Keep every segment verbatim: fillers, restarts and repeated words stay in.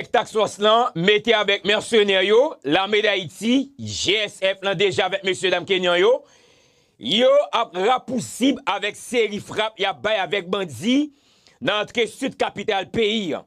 Task Force lan mete avèk mèsenè yo, Lame Dayiti, G S F lan deja avèk mesye dam kenyan yo, yo ap rapousib avèk seri frap y ap bay avèk bandi nan antre sid kapital peyi a.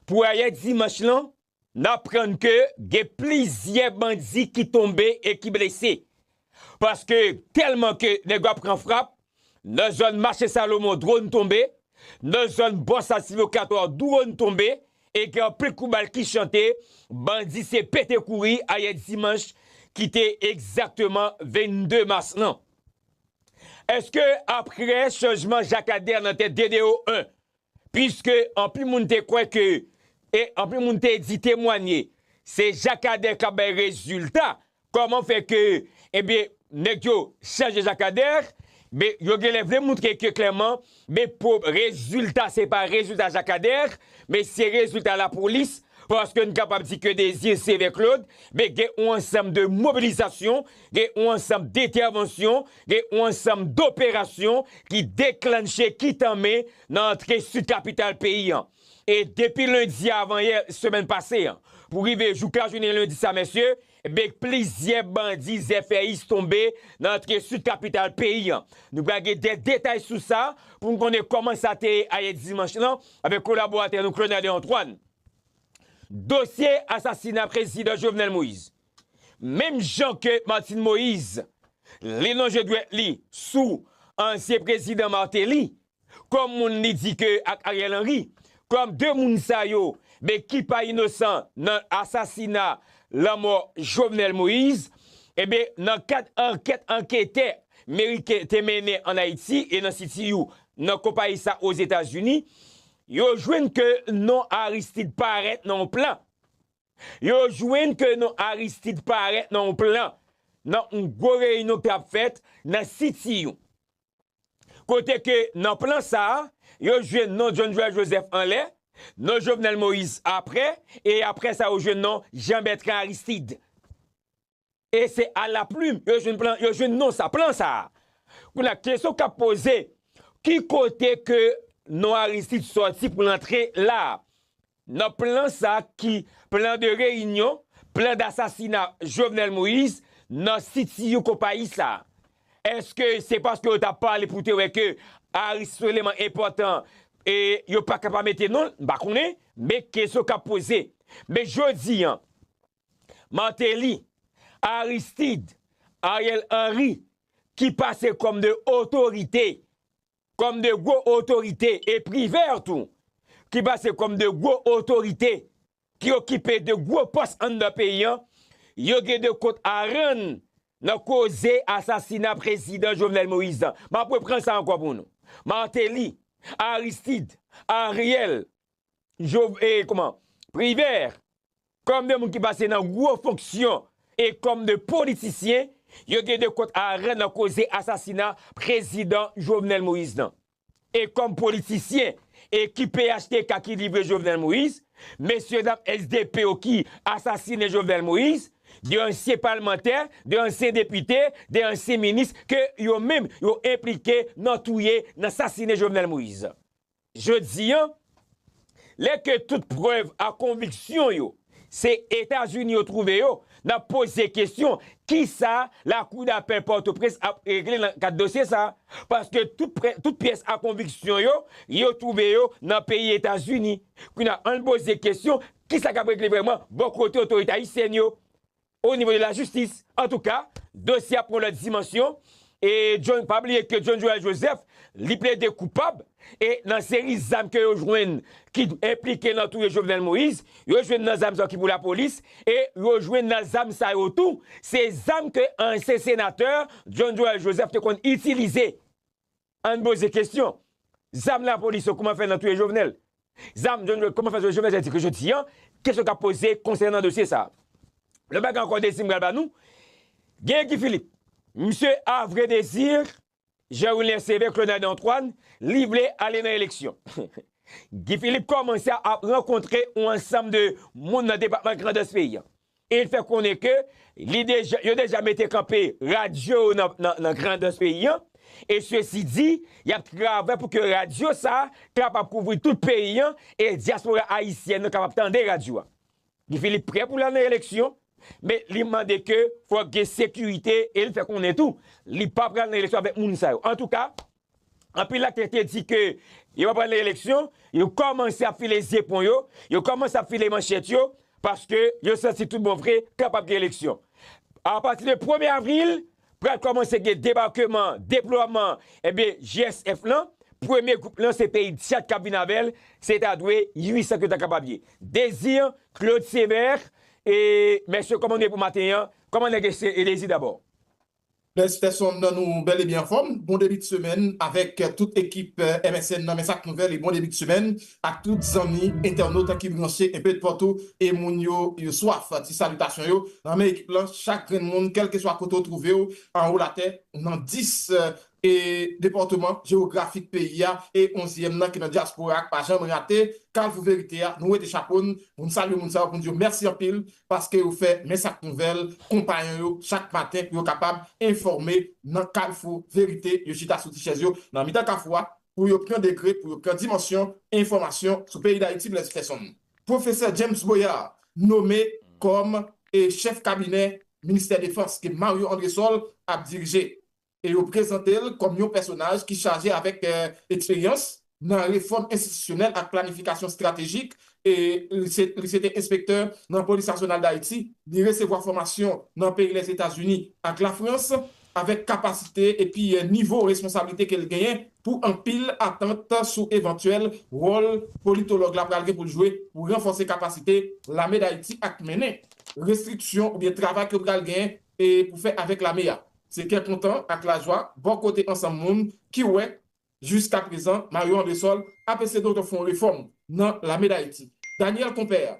Pou ayè dimanch lan, n aprann ke gen plizyè bandi ki tonbe e ki blese. Paske tèlman ke nèg yo ap pran frap, nan zòn mache Salomon, dwòn tonbe, nan zòn bò Sasivo Katwa, dwòn tonbe, e gen anpil kout bal ki chante, bandi se pete kouri ayè dimanch ki te egzakteman vennde mas lan. Èske apre chanjman Jakadè nan tèt D D O en, piske anpil moun te kwè ke, e anpil moun te di, temwanye, se Jakadè k ap bay rezilta, kòman fè ke, ebyen, nèg yo chanje Jakadè, men yo genlè vle montre ke klèman, men pou rezilta, se pa rezilta Jakadè, men se rezilta lapolis, paske n kapab di ke Désir Sévère Claude, men gen yon ansanm de mobilizasyon, gen yon ansanm de entèvansyon, gen yon ansanm doperasyon ki deklanche, ki tanmen nan antre sid kapital peyi a. E depi lendi avanyè semèn pase a, pou rive jouka jounen lendi sa, mesye, ebyen, plizyè bandi zèfèyis tonbe nan antre sid kapital peyi a. Nou pral gen de detay sou sa pou n konnen kòman sa te ye ayè dimanch lan avèk kolaboratè nou Claude Nader Antoine. Dosye asasina prezidan Jovenel Moïse. Menm jan ke Martine Moïse li lonje dwèt li sou ansyen prezidan Martelly, kòm moun li di ke ak Ariel Henry, kòm de moun sa yo, men ki pa inosan nan asasina, lanmò Jovenel Moïse, ebyen, nan kad ankèt anketè meriken te mennen ann Ayiti e nan C T U nan konpayi sa Ozetazini, yo jwenn ke non Aristide parèt nan yon plan. Yo jwenn ke non Aristide parèt nan yon plan, nan yon gwo reyinyon ki t ap fèt nan C T U. Kote ke nan plan sa a, yo jwenn non John Joël Joseph anlè, non Jovenel Moïse aprè, e aprè sa yo jwenn non Jean Bertrand Aristide. E se a la plim, yo jwenn plan, yo jwenn non sa, plan sa a. Kounye a, kesyon k ap poze, ki kote ke non Aristide sòti pou l antre la a? Nan plan sa ki plan de reyinyon, plan dasasina Jovenel Moïse nan C T U konpayi sa. Èske se paske yo t ap pale pou te wè ke Aristide sou eleman enpòtan e yo pa ka pa mete non l? M pa konnen, men kesyon k ap poze. Men jodi a, Martelly, Aristide, Ariel Henry, ki pase kòm de otorite, kòm de gwo otorite, e Privert tou, ki pase kòm de gwo otorite, ki okipe de gwo pòs anndan peyi a, yo gen de kont a rann nan koze asasina prezidan Jovenel Moïse lan. M ap reprann sa ankò pou nou. Martelly, Aristide, Ariel, Jov-, e, kòman? Privert, kòm de moun ki pase nan gwo fonksyon e kòm de politisyen, yo gen de kont a rann nan koze asasina prezidan Jovenel Moïse lan. E kòm politisyen, e ki P H T K ki livre Jovenel Moïse, mesye dam S D P yo ki asasinen Jovenel Moïse, de ansyen palmantè, de ansyen depite, de ansyen minis, ke yo menm, yo enplike nan touye, nan sasinen Jovenel Moïse. Jodi a, lè ke tout prèv a konviksyon yo, se Etazini yo twouve yo, n ap poze kesyon, kisa Lakou dapèl Pòtoprens ap regle nan kad dosye sa a? Paske tout prè-, tout pyès a konviksyon yo, yo twouve yo nan peyi Etazini. Kounye a, ann poze kesyon, kisa k ap regle vrèman bò kote otorite ayisyèn yo? O nivo de la jistis. Antouka, dosye a pran lòt dimansyon. E John, pa bliye ke John Joël Joseph, li plede koupab. E nan seri zam ke yo jwenn ki enplike nan touye Jovenel Moïse, yo jwenn nan zam sa yo ki pou lapolis, e yo jwenn nan zam sa yo tou, se zam ke ansyen senatè John Joël Joseph te konn itilize. Ann poze kesyon. Zam lapolis yo, kòman fè nan touye Jovenel? Zam John Joel, kòman fè Jovenel di ke jodi a, kesyon k ap poze konsènan dosye sa a? Lòt bagay ankò, Désir, m pral ba nou. Gen Guy Philippe. Misye a vrè Désir, Jean Wilner Sévère, Claude Nader Antoine, li vle ale nan eleksyon. Guy Philippe kòmanse ap rankontre yon ansanm de moun nan depatman Grandans peyi a. E l fè konnen ke li deja, yo deja mete kanpe radyo yo nan, nan, nan Grandans peyi a. E sesi di, y ap travay pou ke radyo sa a kapab kouvri tout peyi an e dyaspora ayisyèn nan kapab tande radyo a. Guy Philippe prè pou l al nan eleksyon, men li mande ke fòk gen sekirite e li fè konnen tou, li pa pral nan eleksyon avèk moun sa yo. Antouka, anpil aktè te di ke yo pa pral nan eleksyon, yo kòmanse ap file zepon yo, yo kòmanse ap file manchèt yo, paske yo santi tout bon vre kapab gen eleksyon. Apati de premye avril, pral kòmanse gen debakman, deplwaman, ebyen, G S F lan. Premye gwoup lan, se peyi Tchad k ap vin avè l, se ta dwe uit san ke ta kapab ye. Désir, Claude Sévère, e mesye, kòman nou ye pou maten an? Kòman nèg e Désir dabò? Blaise Peterson, nou bèl e byen anfòm. Bon debi de semèn avèk tout ekip M S N nan. Men sa k nouvèl e bon debi de semèn ak tout zanmi entènot ki branche enpe toupatou e moun yo yo swaf ti salitasyon yo nan men ekip lan. Chak grenn moun, kèlkeswa kote w twouve w anwo latè, nan dis e depatman jewografik peyi a e onzyèm nan ki nan dyaspora a k pa janm rate Kalfou Verite a, nou wete chapo n pou n salye moun sa yo, pou n di yo mèsi anpil paske yo fè Men sa k nouvèl konpayon yo chak maten pou yo kapab enfòme nan Kalfou Verite. Yo chita sou ti chèz yo nan mitan kafou a pou yo pran degre, pou yo pran dimansyon enfòmasyon sou peyi Dayiti. Blaise Peterson. Pwofesè James Boyard nome kòm e chèf kabinè Ministè Defans ke Mario Andrésol ap dirije. E yo prezante l kòm yon pèsonaj ki chaje avèk eksperyans nan refòm enstitisyonèl ak planifikasyon estratejik. E li se, li se te enspektè nan Polis Nasyonal Dayiti. Li resevwa fòmasyon nan peyi Lèzetazini ak Lafrans, avèk kapasite epi nivo responsablite ke l genyen pou anpil atant sou evantyèl wòl politològ la pral gen pou l jwe pou ranfòse kapasite Lame Dayiti ak mennen restriksyon oubyen travay ke pral genyen e pou fè avèk lame a. Se kè kontan ak lajwa bò kote ansanm moun ki wè, jiska prezan, Mario Andrésol ap eseye tonton fè yon refòm nan Lame Dayiti. Daniel Compère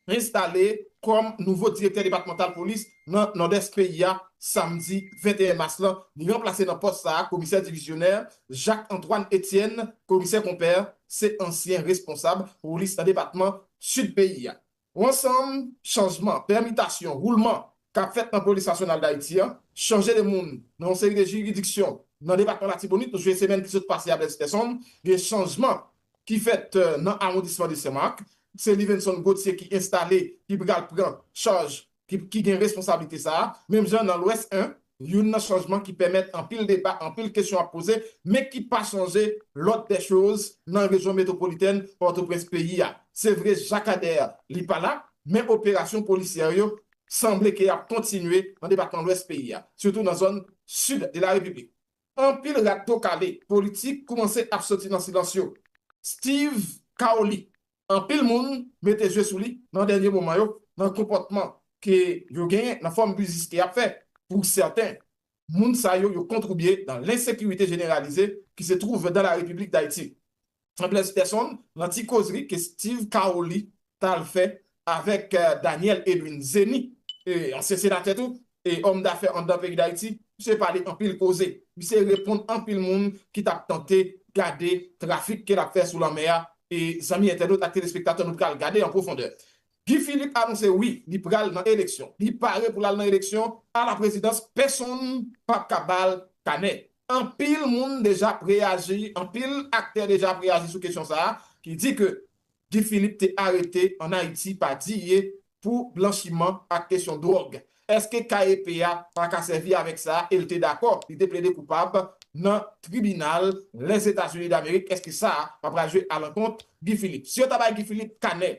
enstale kòm nouvo direktè depatmantal polis nan Nòdès peyi a, samdi venteyen mas lan. Li ranplase nan pòs sa a komisè divizyonè Jacques Antoine Etienne. Komisè Compère se ansyen responsab polis nan depatman Sid peyi a. Yon ansanm chanjman, pèmitasyon, woulman k ap fèt nan Polis Nasyonal Dayiti a, chanje de moun nan yon seri de jiridiksyon nan depatman Latibonit, nou jwe semèn ki sot pase a Blaise Peterson, gen chanjman ki fèt nan awondisman de Senmak. Se Livenson Gauthier ki enstale, ki pral pran chaj, ki, ki gen responsablite sa a. Menm jan nan Lwès en, youn nan chanjman ki pèmèt anpil deba, anpil kesyon ap poze, men ki pa chanje lòd dè choz nan rejyon metwopolitèn Pòtoprens peyi a. Se vre, Jacques Ader, li pa la, men operasyon polisyè yo sanble ke y ap kontinye nan depatman Lwès peyi a, sitou nan zòn sid de la Repiblik. Anpil rat do kale politik koumanse ap soti nan silans yo. Steve Caoli, anpil moun mete je sou li nan dènye moman yo, nan konpòtman ke yo genyen nan fòm biznis ke y ap fè. Pou sèten, moun sa yo, yo kontribye nan lensekirite jeneralize ki se twouve dan la Repiblik Dayiti. Blaise Peterson, nan ti kozri ke Steve Caoli t al fè avèk Daniel Edwin Zeny, ansyen senatè tou, e òm dafè anndan peyi Dayiti, misye pale anpil koze. Misye reponn anpil moun ki t ap tante gade trafik ke l ap fè sou lanmè a. E zanmi entènot ak telespektatè, nou pral gade an pwofondè. Guy Philippe anonse wi, li pral nan eleksyon. Li pare pou l al nan eleksyon a la prezidans, pèsonn p ap ka ba l kanè. Anpil moun deja ap reyaji, anpil aktè deja ap reyaji sou kesyon sa a, ki di ke Guy Philippe te arete ann Ayiti pa D E A pou blanchiman ak kesyon dwòg. Èske K E P a pa ka sèvi avèk sa a e l te dakò, li te plede koupab nan tribinal Lèzetazini Damerik? Èske sa a pa pral jwe alankont Guy Philippe? Si yo ta bay Guy Philippe kanè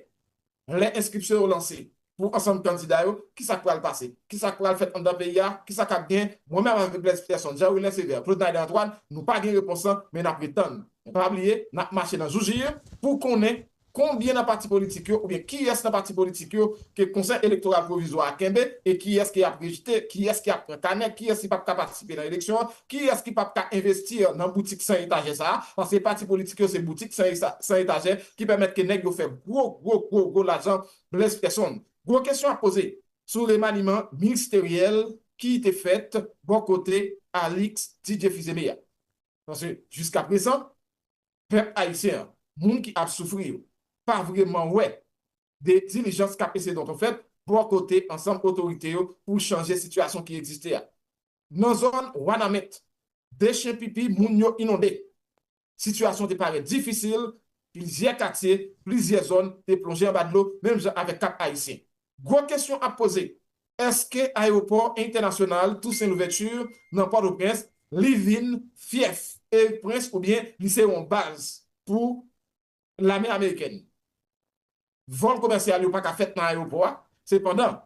lè enskripsyon yo lanse pou ansanm kandida yo, kisa k pral pase? Kisa k pral fèt anndan peyi a? Kisa k ap gen? Mwen menm avèk Blaise Peterson, Jean Wilner Sévère, Claude Naider Antoine, nou pa gen repons lan, men n ap ret tann. Men pa bliye, n ap mache nan joujir pou konnen konbyen nan pati politik yo oubyen kiyès nan pati politik yo ke Konsèy Elektoral Pwovizwa a kenbe e kiyès ke y ap rejte, kiyès ki ap pran kanè, kiyès ki p ap ka patisipe nan eleksyon an, kiyès ki p ap ka envesti nan boutik san etajè sa a, paske pati politik yo se boutik san, san etajè ki pèmèt ke nèg yo fè gwo, gwo, gwo, gwo lajan. Blaise Peterson. Gwo kesyon ap poze sou remaniman ministeryèl ki te fèt bò kote Alix Didier Fils-Aimé a. Paske jiska prezan, pèp ayisyen an, moun ki ap soufri yo, pa vrèman wè de dilijans k ap eseye tonton fèt bò kote ansanm otorite yo pou chanje sitiyasyon ki egziste a. Nan zòn Wanament, de chen pipi, moun yo inonde. Sitiyasyon te parèt difisil, plizyè katye, plizyè zòn te plonje anba dlo, menm jan avèk Kap Ayisyen. Gwo kesyon ap poze, èske ayewopò entènasyonal Toussaint Louverture nan Pòtoprens, li vin fyèf Pòtoprens oubyen li se yon baz pou lame amerikèn? Vòl komèsyal yo pa ka fèt nan ayewopò a, sepandan,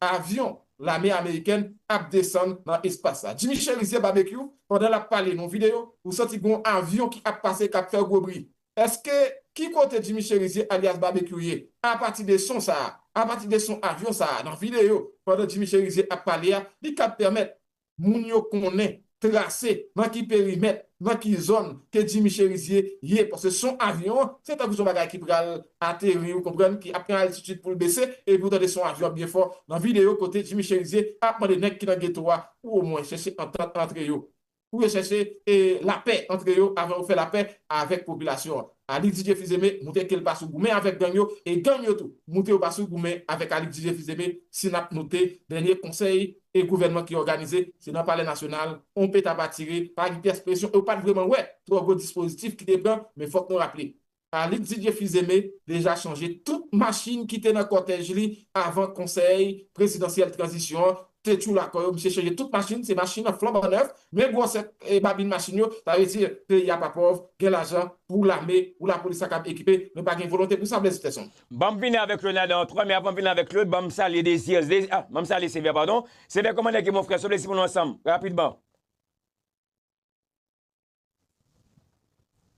avyon lame amerikèn ap desann nan espas la. Jimmy Chérizier Barbecue, pandan l ap pale nan videyo, ou santi gen yon avyon ki ap pase, k ap fè gwo bri. Èske, ki kote Jimmy Chérizier alyas Barbecue ye? Apati de son sa a, apati de son avyon sa a, nan videyo, pandan Jimmy Chérizier ap pale a, li ka pèmèt moun yo konnen, trase nan ki perimèt, nan ki zòn ke Jimmy Chérizier ye. Paske son avyon an, se tankou son bagay ki pral ateri, ou konprann, ki ap pran altitid pou l bese, epi ou tande son avyon byen fò nan videyo kote Jimmy Chérizier ap mande nèg ki nan geto a pou omwen chèche antant antre yo, pou yo chèche, e, lapè antre yo, avan yo fè lapè avèk popilasyon an. Alix Didier Fils-Aimé montre ke l pa sou goumen avèk gang yo, e gang yo tou montre yo pa sou goumen avèk Alix Didier Fils-Aimé. Si n ap note, dènye konsèy e gouvènman ki òganize, se nan Palè Nasyonal, on peta pa tire, pa gen pyès presyon, e w pa t vrèman wè twò gwo dispozitif ki te pran, men fòk nou raple, Alix Didier Fils-Aimé deja chanje tout machin ki te nan kòtèj li avan konsèy prezidansyèl tranzisyon an te tchoul akò yo. Misye chanje tout machin, se machin an flanban nèf, men gwosè e babin machin yo, sa vle di peyi a pa pòv, gen lajan pou lame, pou lapolis la kab ekipe, men pa gen volonte pou sa, Blaise Peterson. Ban m vini avèk Leonardo Antoine, men avan m vini avèk Claude, ban m salye Désir, Désir, ah, ban m salye Sever, padon. Sever, kòman nèg yo, mon frè? Se yon plezi pou nou ansanm, rapidman.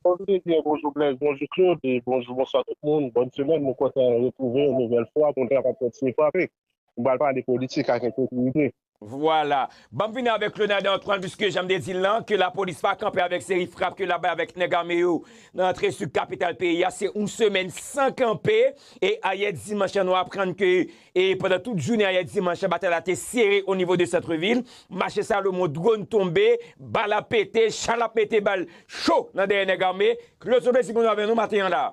Bonjou Désir, bonjou Blaise, bonjou Claude, e bonjou, bonswa tout moun. Bòn semèn, nou kontan retwouve yon nouvèl fwa pou nou ta kontinye frape. Nou pral pale politik ak ensekirite. Vwala. Ban m vini avèk Leonardo Antoine, piske jan m te di l lan, ke lapolis pa kanpe avèk seri frap ke l ap bay avèk nèg ame yo nan antre sou kapital peyi a. Se yon semèn san kanpe. E ayè dimanch lan, nou aprann ke, e pandan tout jounen ayè dimanch lan, batay la te sere o nivo de sant vil. Mache Salomon, dwòn tonbe, bal ap pete, cha l ap mete bal cho nan dèyè nèg ame. Claude, se yon plezi pou nou avèk nou maten an la.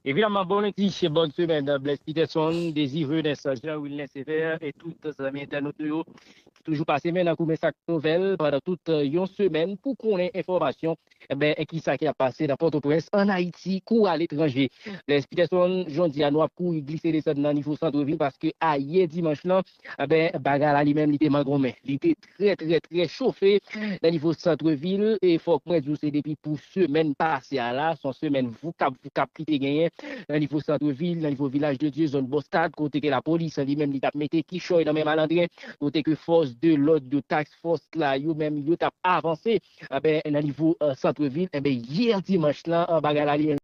Evidaman, bon lendi, bòn semèn, Blaise Peterson, Désir Venance, Jean Wilner Sever e tout zanmi entènot nou yo ki toujou pase men nan goumen sa k nouvèl pandan tout, euh, yon semèn pou konnen enfòmasyon, enben, kisa ki ap pase nan Pòtoprens, ann Ayiti, kou aletranje. Blaise Peterson, jodi a, nou ap kouri glise desann nan nivo santrevil paske ayè dimanch lan, enben, bagay la li menm li te mangonmen. Li te trè, trè, trè chofe nan nivo santrevil. E fòk mwen di w, se depi pou semèn pase a la, se yon semèn voukab, voukab ki te genyen nan nivo santrevil, nan nivo Vilaj de Dye, zòn Bòstad, kote ke lapolis li menm li t ap mete kichòy nan men malandren, kote ke fòs de lòd yo, task fòs la, yo menm yo t ap avanse, enben, nan nivo, euh, santrevil. Enben, yè dimanch lan, euh, bagay la li